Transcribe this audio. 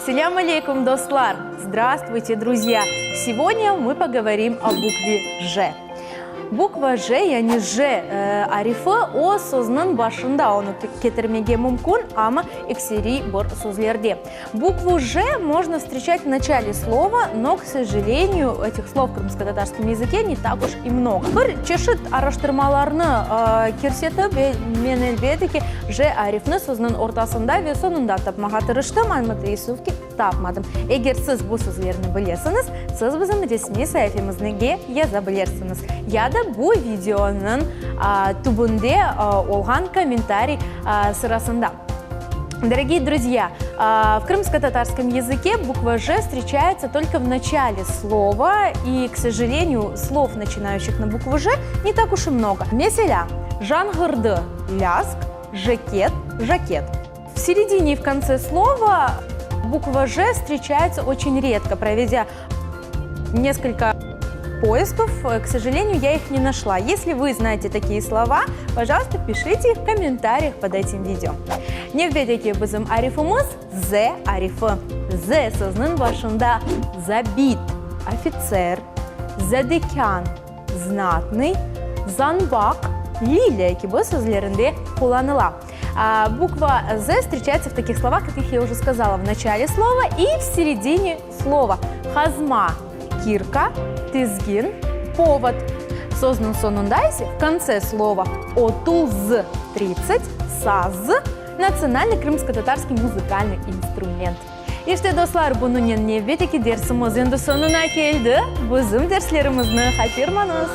Selâm aleyküm, dostlar! Zdravstvuyte, druzya! Segodnâ mı pogovorim o bukve J. Bukva J, yani J arifi o sözniñ başında onı ketirmege mümkün, amma ekseriy bir sözlerde. Bukvu J можно встречать в начале слова, но, к сожалению, этих слов в крымско-татарском языке не так уж и много. Bir çeşit araştırmalarnı kirsetip, men, elbette ki, J arifni sözniñ ortasında ve soñunda tapmağa tırıştım, amma teessüf ki, tapmadım. Eger siz bu sözlerni bilesiñiz, siz bizim resmiy saifemizge yaza bilersiñiz ya da bu videonıñ tübünde olğan kommentariy sırasında. Дорогие друзья, в крымско-татарском языке буква «Ж» встречается только в начале слова, и, к сожалению, слов, начинающих на букву «Ж», не так уж и много. Meselâ, jañğırdı – lâzg, jeket, jaket. В середине и в конце слова буква «Ж» встречается очень редко, проведя несколько поисков, к сожалению, я их не нашла. Если вы знаете такие слова, пожалуйста, пишите их в комментариях под этим видео. Nevbetteki bizim arifimiz Z arifi. Z sözüniñ başında zabit, ofitser, zadekân, znatnıy, zanbaq, liliya kibi sözlerinde qullanıla. Буква З встречается в таких словах, каких я уже сказала, в начале слова и в середине слова. Qazma, kirka, tizgin, povod. Sözniñ soñunda ise, в конце слова, 30, 30, saz, национальный крымско-татарский музыкальный инструмент. İşte, dostlar, bunıñnen nevbetteki dersimiz endi soñuna keldi. Bizim derslerimizni qaçırmañız!